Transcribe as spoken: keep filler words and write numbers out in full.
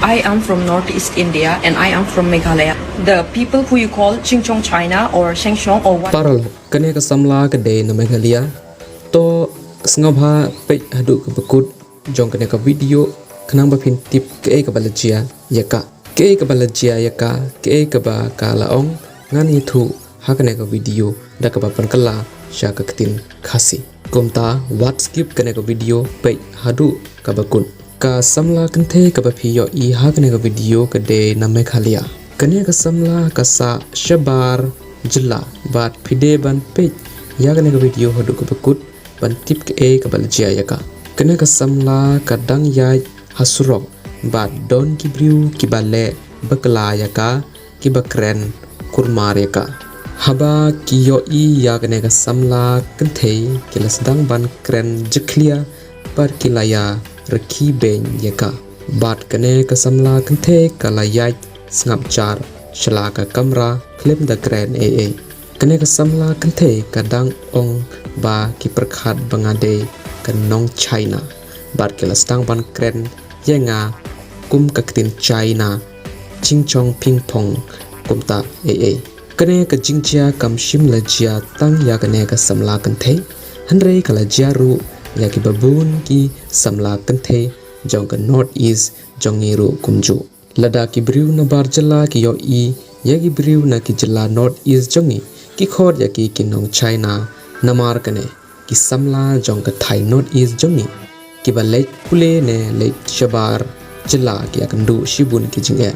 I am from Northeast India and I am from Meghalaya. The people who you call Chingchong China or Shengshong or what? Paralok, kane ka samla ka dei na Meghalaya. To sngewbha peit haduh ka bakut jong kane ka video khnang ba phin tip kaei kaba la jia ïa ka. Kaei kaba la jia ïa ka, kaei kaba ka la ong, ngan ïathuh ha kane ka video da kaba pynkylla sha ka ktien Khasi. Kumta wat skip kane ka video, peit haduh ka bakut. Ka samla kynthei kaba phi ïohi ha kane ka video ka dei na Meghalaya. Kane ka samla ka sah shabar jylla bad phi dei ban peit ïa kane ka video haduh ka bakut ban tip kaei kaba la jia ïa ka. Kane ka samla ka dang ïaid ha surok bad don ki briew kiba leh bakla ïa ka, kiba kren kurmar ïa ka. Haba ki ïohi ïa kane ka samla kynthei ki la sdang ban kren jakhlia bad ki la ïa rkhie beiñ ïa ka. Bad kane ka samla kynthei ka la ïaid sngap jar sha la ka kamra khlem da kren ei ei. Kane ka samla kynthei ka dang ong ba ki pyrkhat ba nga dei ka nong China. Bad ki la sdang ban kren ïa nga kum ka ktien China, chingchong pingpong, kumta ei ei. Kane ka jingjia kam shym la jia tang ïa kane ka samla kynthei, hynrei ka la jia ruh ïa kiba bun ki samla kynthei jong ka North East jong ngi ruh kumjuh. Lada ki briew na bar jylla ki ïohi ïa ki briew na ki jylla North East jong ngi, ki khot ïa ki ki nong China. Namar kane ki samla jong ka thaiñ North East jong ngi kiba leit pule ne leit shabar jylla ki ïakynduh shibun ki jingeh.